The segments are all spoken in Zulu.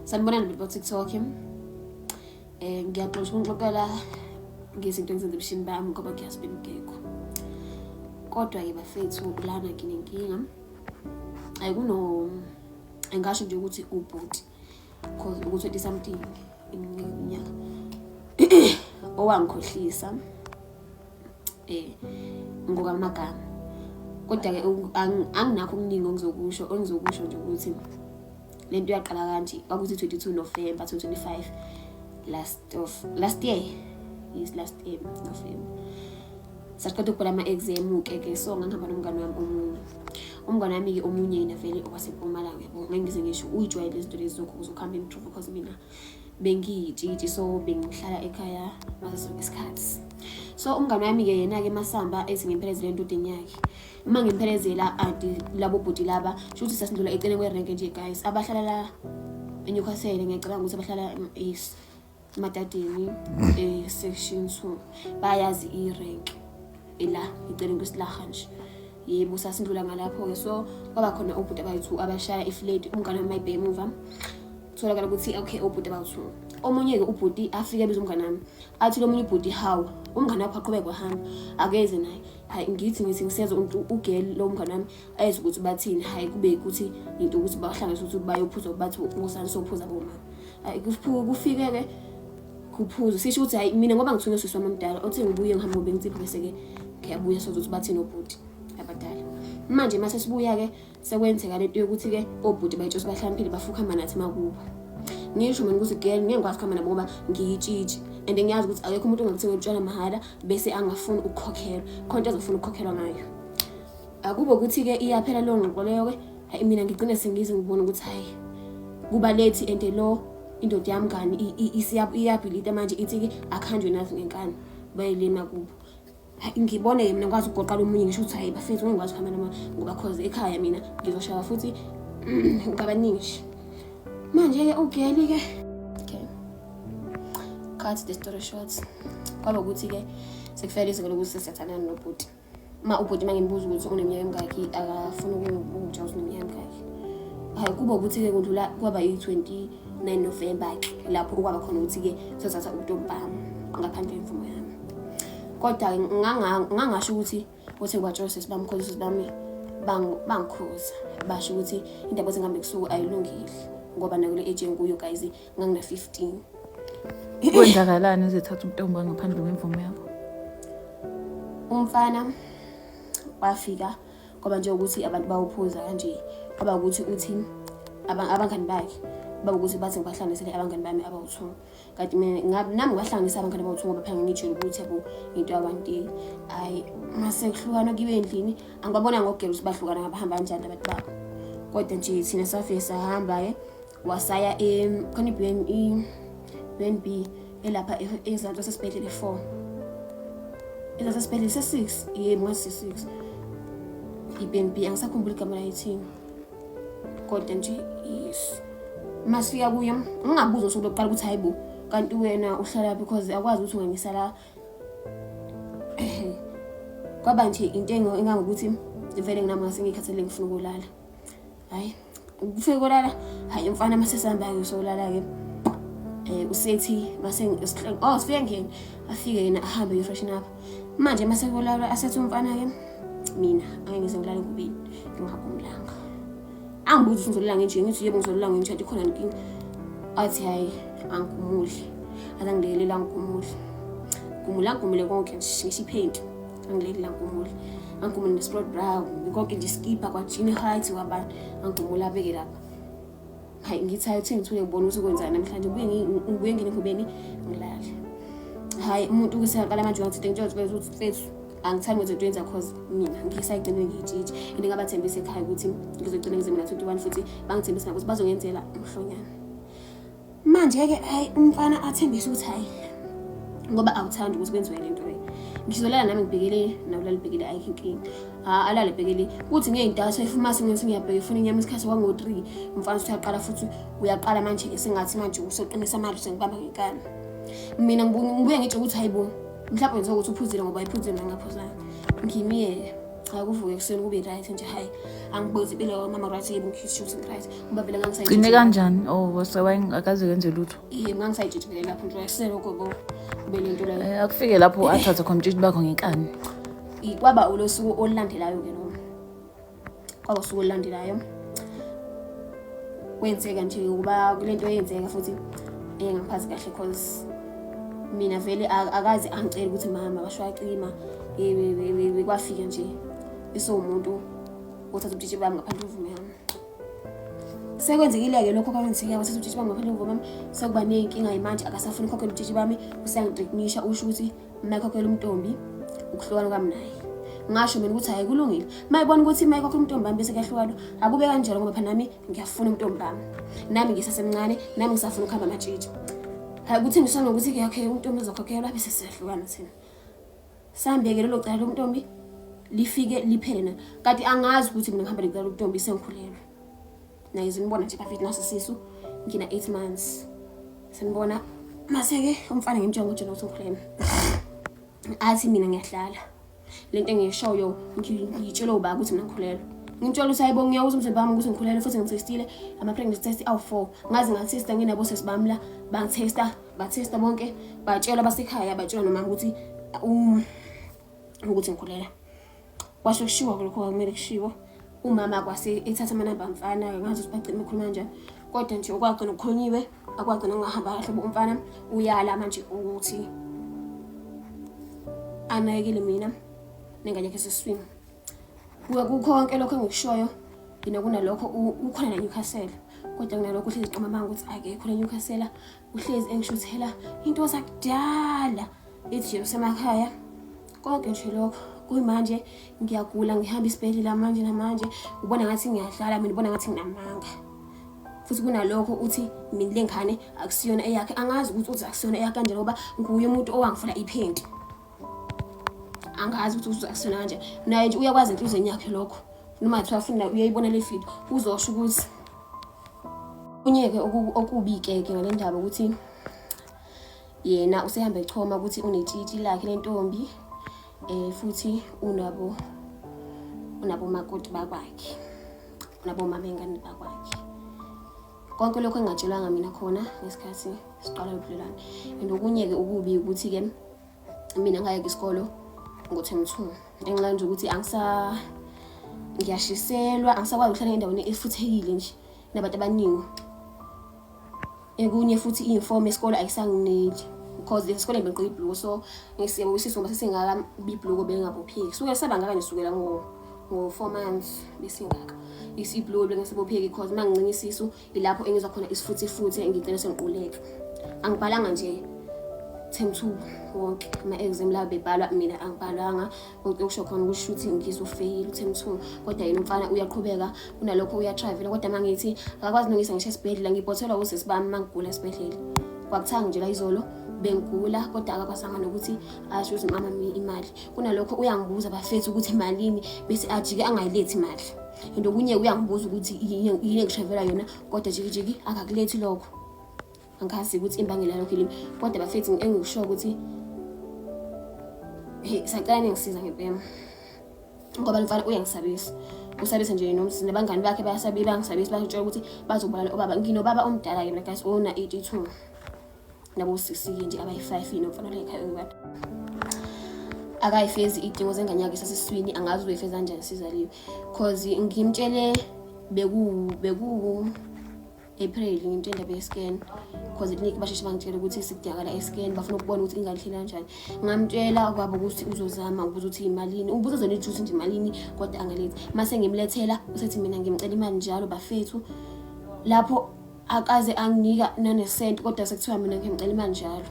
Sanibonani bantu ba-TikTok. Ngiyaxolisa ukunixoxela ngezinto engizenza ebushini bami ngoba ngiyazi bengekho. Kodwa-ke bafethu lana nginenkinga. Kuno engasho nje ukuthi ubhuti cause uku-20 something iminyaka owangikhohlisa ngokwamagama. Kodwa-ke anginakho okuningi engizokusho, engizokusho nje ukuthi le nto yaqala kanje kwakuthi 22 November 2025 last of last year, yes, last year November. Saqeda ukubhala ama-exam-ke ke, so ngangihamba nomngane wami omunye. Umngane wami-ke omunye yena vele owaseMpumalanga, yabo, ngeke ngize ngisho uyijwayele izinto lezi zokuhamba imdrovo because mina bengiyitshitshi, so bengihlala ekhaya ngaso sonke isikhathi. So umngane wami-ke yena-ke masamba ethi ngimphelezelele endodeni yakhe. Uma ngimphelezela anti labo bhuti laba, sho ukuthi sasindlula eceleni kwerenke nje guys, abahlala la eNewcastle, ngiyacabanga ukuthi abahlala eMadadeni e-section 2 bayazi irenke ela eceleni kwesilaha nje. Yebo, sasindlula ngalapho-ke, so kwaba khona obhuti abayi-2 abashaya ifleti, umngane wami mayibheke emuva. Kutholakala ukuthi okay, obhuti abawu-2. Omunye-ke ubhuti afike ebiza umngane wami, athi lo munye ubhuti, hawu, umngane wakho aqhubeke wahamba, akeze naye. Hhayi, ngithi ngisezwa umuntu ugirl lo mngane wami ayezwa ukuthi bathini. Hhayi, kube ukuthi into ukuthi bahlanganise ukuthi bayophuza, bathi wozani sophuza bomama. Hhayi, kufike-ke kuphuza, sisho ukuthi hhayi mina ngoba ngithunywe usisi wami omdala othi ngibuye ngihambe ngoba ngitsipha, bese-ke ngiyabuya soze ukuthi bathini obhuti abadala. Manje mase sibuya-ke sekwenzeka lento yokuthi-ke obhuti bayitsho bahlakaniphile bafuna ukuhamba nathi emakubo. Ngisho mina ukuthi girl ngeke ngikwazi ukuhamba nabo ngoba ngiyitshitshi and ngiyazi ukuthi akekho umuntu ongakuthenga utshwala mahhala bese angafuni ukukhokhelwa, khona into azofuna ukukhokhelwa ngayo. Akube ukuthi-ke iyaphela leyo ngxoxo leyo-ke, hhayi mina ngigcine sengize ngibona ukuthi hhayi kuba lethi and lo indoda yamngani iyabhilita manje ithi-ke akuhanjwe nathi ngenkani bayele emakubo. Hhayi ngibone-ke mina ngikwazi ukugoqa lo munye ngisho ukuthi hhayi bafethu ngeke ngikwazi ukuhamba noma ngoba cause ekhaya mina ngizoshaywa futhi kabaningi nje. Manje-ke ugirl-ke, okay, cut the story short, kwaba ukuthi-ke sekufika izinga lokuthi sesiyathandana nobhuti. Ma ubhuti uma ngimbuza ukuthi uneminyaka emingaki, akafuni ukungitshela ukuthi uneminyaka emingaki. Hhayi kuba ukuthi-ke kudlula kwaba yi-29 November-ke lapho okwaba khona ukuthi-ke sothatha ubuntombi bami ngaphandle kwemvumo yami. Kodwa-ke ngangasho ukuthi ngibatshela osisi bami, cause osisi bami bangikhuza basho ukuthi indaba yokuthi ngihambe ebusuku ayilungile ngoba nakule age engikuyo guys ngangina-15. Kwenzakalani uzithatha ubuntombi ngaphandle kwemvumo yakho? Umfana wafika kwaba nje ukuthi abantu bawuphuza kanje, kwaba ukuthi uthi abangani bakhe baba ukuthi bathi ngibahlanganisele abangani bami abawu-2, kanti mina nami ngibahlanganisa abangani abawu-2 ngoba phela ngitshela ukuthi yabo into yabantu. Hhayi mase kuhlukana kuyiwe endlini, angibabona ngokugela ukuthi bahlukana ngabahamba kanjani abantu babo, kodwa nje thina safike sahamba-ke wasaya khona i-B&B elapha ezansi kwasesibhedlela e-4, ezansi esibhedlela se-6, yebo ngathi se-6 i-B&B, angisakhumbuli igama layo ithini, kodwa nje yes. Masifika kuyo ngingabuza usuku lokuqala ukuthi hayi bo kanti wena uhlala because akwazi ukuthi ungangisa la. Kwaba nje into engangokuthi vele nginami ngase ngikhathele ngifuna ukulala. Hhayi ukufika kolala, hhayi umfana mase sihamba-ke solala-ke usethi mase oh sifike ngene afike yena ahambe yo-freshen up. Manje mase kolala asethi umfana-ke mina angeke ngize ngilale ngubeni ngingakumlanga. Angibuzi ukuthi ngizolala ngenje, ngithi yebo ngizolala ngenje kanti khona inkinga. Athi hhayi angigumuli, aze angilekelela angigumuli. Gumula angigumule konke nje ngisho iphenti angilekelela angigumule. Angigumule ne-sport bra konke nje iskipa kwajini height kwabani angigumule abeke lapha. Hhayi ngithi hhayi uthi ngithule ngibone ukuthi kwenzani namhlanje, ngibuye ngene engubeni ngilale. Hhayi umuntu useyaqala manje wangithi ngitshela ukuthi mfethu angithandi kwenza into yenza cause mina ngisayigcine ngiyitshitshi and ngabathembisa ekhaya ukuthi ngizogcina ngize mina 21 futhi bangithembisa ukuthi bazongenzela umhlonyana. Manje-ke hhayi umfana athembise ukuthi hhayi ngoba awuthandi ukuthi kwenziwe le nto le, ngizolala nami ngibhekele nawe ulale ubhekele, ayikho inkinga. Alale ebhekele kuthi ngey'ntathu efumase ngithi ngiyabheka ifuna inyama isikhathi kwango-3, umfana uthi uyaqala futhi uyaqala manje-ke sengathi manje useqinisa amali usengibamba ngenkani. Mina ngibuye ngitsho ukuthi hayi bo mhlawumbe ngizokuthi uphuzile ngoba ayiphuzile mina ngaphuzanga, ngimiyeke. Cha, kuvuke ekuseni kube right nje, hayi, angibuzi impilo kamama right, yebo, ngisho ukuthi right ngoba vele Gcine ngangisayitshitshi. Kanjani? Oh, akaze kenze lutho. Iye, ngangisayitshitshi vele lapho nje selokho bo kube lento leyo. Akufike lapho athathe khona umtshitshi bakho ngenkani. Kwaba ulosuku olulandelayo-ke lo, kwaba usuku olulandelayo kwenzeka nje ukuba kule nto eyenzeka futhi engangiphathi kahle, cause mina vele akaze angicela ukuthi mama basho wacima. Kwafika nje esewumuntu othatha ubutshitshi bami ngaphandle kwemvume yami. Sekwenzekile-ke lokho kwenzeka, wathatha ubutshitshi bami ngaphandle kwemvume yami, sekuba ney'nkinga manje. Akasafuni ukukhokhela ubutshitshi bami, useyangi-threatenisha, usho ukuthi uma ekhokhela umntombi ukuhlukana kwami naye. Ngasho mina ukuthi hhayi, kulungile, uma ebona ukuthi uma ekhokhela umntombi wami bese kuyahlukana, akube kanjalo, ngoba phela nami ngiyafuna umntombi bami, nami ngisasemncane, nami ngisafuna ukuhamba amatshitshi. Hhayi, kuthi ngisho nokuthi-ke okay, umntombi uzokhokhelwa bese siyahlukana thina. Sihambeke lelo cala lomntombi lifike liphele na kanti angazi ukuthi mina ngihamba lecala lomntombi sengikhulelwe. Naye zinibona nje bafethu, naso sisu ngina 8 months sanibona. Mase-ke umfana ngimtshela ngotshela ukuthi ngikhulelwe, athi mina ngiyahlala lento engiyishoyo, ngiyitshela ubaba ukuthi mina ngikhulelwe. Ngimtshela ukuthi hayibo, ngiyawuza umzimba wami ukuthi ngikhulelwe, futhi ngithestile ama-pregnancy test awu-4, ngaze ngathesta nginabo sesi bami la, bangithesta, bathesta bonke, batshelwa basekhaya, batshelwa nomama ukuthi ukuthi ngikhulelwe. Kwasho kushiwo lokho kwakumele kushiwo. Umama kwase ethatha amanamba mfana, ngazi ukuthi bagcina bekhuluma kanjani, kodwa nje okwagcina kukhulunyiwe akwagcina kungahamba kahle. Umfana uyala manje ukuthi anakekele mina nengane yakhe esesiswini. Kukho konke lokho engikushoyo yena, kunalokho ukhona la Newcastle, kodwa kunalokho uhlezi qamamanga ukuthi akekho la Newcastle, uhlezi engishuthela into zakudala, ethi nje usemakhaya. Konke nje lokho kuyimanje ngiyagula, ngihamba isibhedlela manje namanje, ubona ngathi ngiyadlala mina, ubona ngathi nginamanga. Futhi kunalokho uthi mina le ngane akusiyona eyakhe. Angazi ukuthi uthi akusiyona eyakhe kanjani, ngoba nguye umuntu owangifuna iphenti. Angazi ukuthi uthi akusiyona kanjani. Naye nje uyakwazi enhliziyweni yakhe lokho, noma kuthiwa funa uyayibona le video, uzosho ukuthi kunye-ke. Okubi-ke ke ngale ndaba ukuthi yena usehamba echoma ukuthi unetshitshi lakhe lentombi, futhi unabo makoti bakwakhe, unabo mama bengane bakwakhe. Konke lokho engatshelwanga mina khona ngesikhathi siqala ubudlelwane. And okunye-ke okubi ukuthi-ke mina ngayeka isikolo ngo-term 2 ngenxa nje ukuthi angisa ngiyashiselwa, angisakwazi ukuhlala endaweni efuthekile nje nabantu abaningi. Ekunye futhi i-uniform yesikole ayisangineli, because esikoleni bengigqoke ibhuluko, so ngisiyabo isisu ngoba sesingaka, ibhuluko bengingabopheki. Suke saba ngaka nje sukela ngo-4 months besingaka isibhuluko, bengingasabopheki because uma ngincinga isisu ilapho engizwa khona isifuthi futhi ngigcina sengiquleka. Angibhalanga nje term 2 wonke, ama-exam la bebhalwa, mina angibhalwanga. Okusho khona ukusho ukuthi ngizofeyila u-term 2, kodwa yena umfana uyaqhubeka, kunalokho uya-travela. Kodwa uma ngithi akakwazi nongisa ngisho esibhedlela, ngibhothelwa usisi bami uma ngigula esibhedlela. Kwakuthanga nje la izolo bengigula, kodwa akakwazanga nokuthi asho ukuthi mama imali. Kunalokho uyangibuza bafethu ukuthi imalini, bese ajike angayilethi imali. And okunye uyangibuza ukuthi yini engi-travela yona, kodwa jikijiki akakulethi lokho. Angazi ukuthi imbangela yalokho yini, kodwa bafethu engikusho ukuthi hey, sacela ningisiza ngempela, ngoba lo mfana uyangisabisa, usabisa nje nabangani bakhe bayasabisa, bayangisabisa, bayangitshela ukuthi bazobulala ubaba. Nginobaba omdala-ke mina guys, ona 82, nabo sisi-ke nje abayi-5 nomfana la ekhaya oyi-one. Akayifezi iy'dingo zengane yakhe esasesiswini, angazi uzoyifeza kanjani sizaliwe, cause ngimtshele beku April, ngimtshele indaba ye-scan, cause eklinikhi basheshe bangitshela ukuthi sikudingakala i-scan, bafuna ukubona ukuthi ingane ihleli kanjani. Ngamtshela kwabo ukuthi uzozama ukubuza ukuthi imalini, ubuza zona ukuthi nje imalini, kodwa angalethi. Mase ngimlethela usethi mina ngimcela imali njalo bafethu, lapho akaze anginika nanesenti, kodwa sekuthiwa mina ngimcela imali njalo.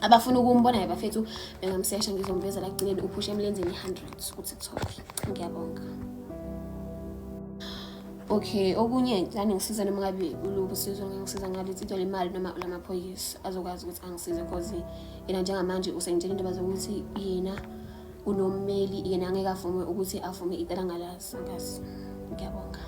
Abafuna ukumbona-ke bafethu bengamsesha, ngizomveza la ekugcineni, uphusha emlenzeni i-100 ku-TikTok. Ngiyabonga. Okay, okunye ngicela ningisiza noma ngabe uluphi usizo ngangisiza ngalo, itsito lemali noma lamaphoyisa azokwazi ukuthi angisize, cause yena njengamanje usengitshela indaba zokuthi yena unommeli, yena angeke avume ukuthi avume icala ngalazi. Angazi. Ngiyabonga.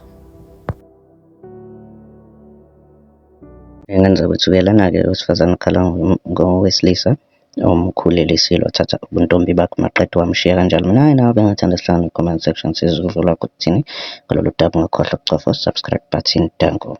Ngenza ukuthi-ke lana-ke owesifazane ukhala ngowesilisa. Omkhulelisile wathatha ubuntombi bakhe maqede wamshiya kanjalo. Mina nawe bengathanda sihlangane comment section sizwe uvo lwakho kuthini ngalolu daba. Ungakhohlwa ukucofa subscribe button. Danko.